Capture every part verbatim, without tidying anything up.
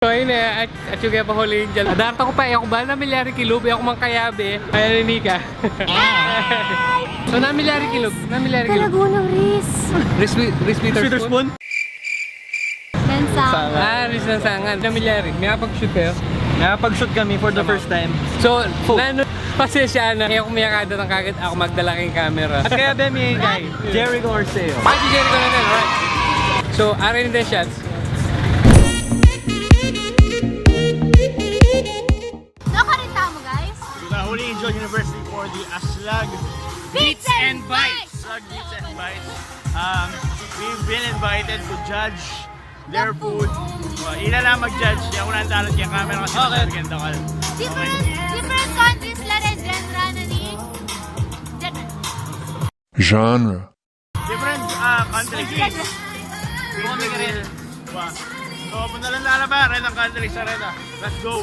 So, ayun na, at, at yung kaya pa huli yung dyan. Adarta ku pa, e ku bala na milyari kilub, e ku man kayabe. Ayan, ini ka. So, na milyari kilub, na milyari kilub. Laguna, Riz. Riz Wi-, Riz Witherspoon? Lansangan. Ah, Riz Lansangan. Na milyari, may pag-shoot kayo? May pag-shoot kami for the first time. So, nanu-, pasensya na, e ku miyakada ng kagad, aku magdala keng camera. At kaya, be, mi kay Jericho Orseo. Ah, si Jericho na din, alright. So, arin din shots. No, karin tamu, guys. We're gonna Holy Angel University for the Aslag Beats and Bites. Aslag Beats and Bites. Um, we've been invited to judge their food. Well, ila lang mag-judge. Di aku nang dalat kaya camera kasi maganda ka. Different, different countries la rin, genre na ni. Genre. Genre. Different, ah, countries. Genre. Wa. So, punta lang lalaba, rin ang country sa rin, ah. Let's go.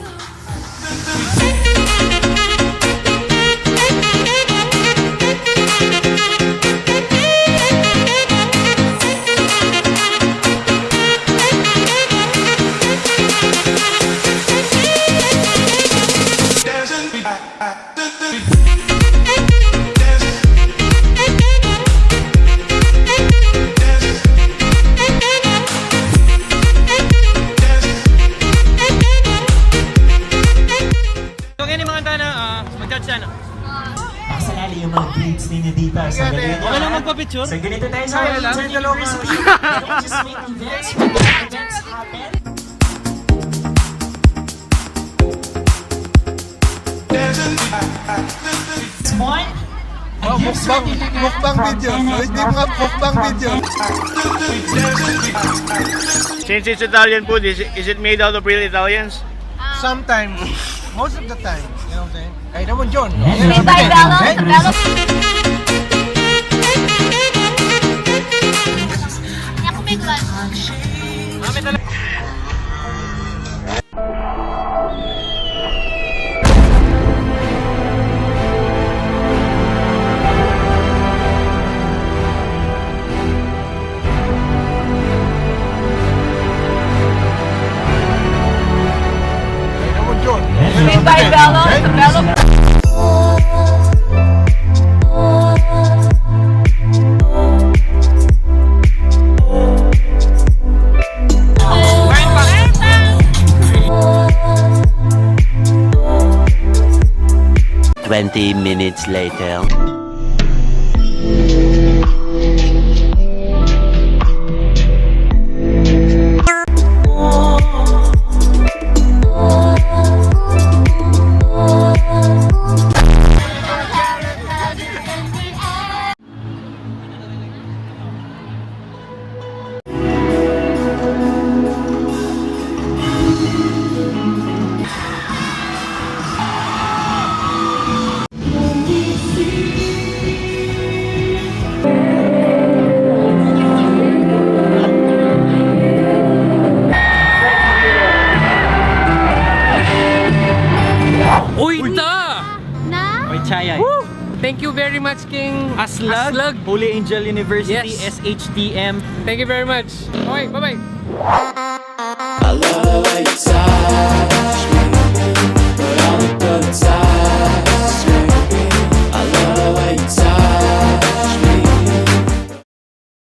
So, ngayon yung mga tana, ah, mag-judge na, no? Pasalali yung mga grades ninyo dito. Sandali lang. Wala nang magpa-picture? So, ganito tayo sa Holy Angel University. Don't just make events, but make events happen. One. Oh, mukbang, mukbang video. Wait, di mga mukbang video. Since it's Italian food, is it, is it made out of real Italians? Sometimes. Most of the time. You know what I'm saying? Ay, naman, John. May tayo, Bella. Bella. Kaya kung may clutch. Bye, Bella. Bella. Twenty minutes later. Uy, ta! Na? Uy, Chayay. Woo! Thank you very much, King Aslag. Aslag. Holy Angel University, yes. S H T M. Thank you very much. Okay, bye-bye.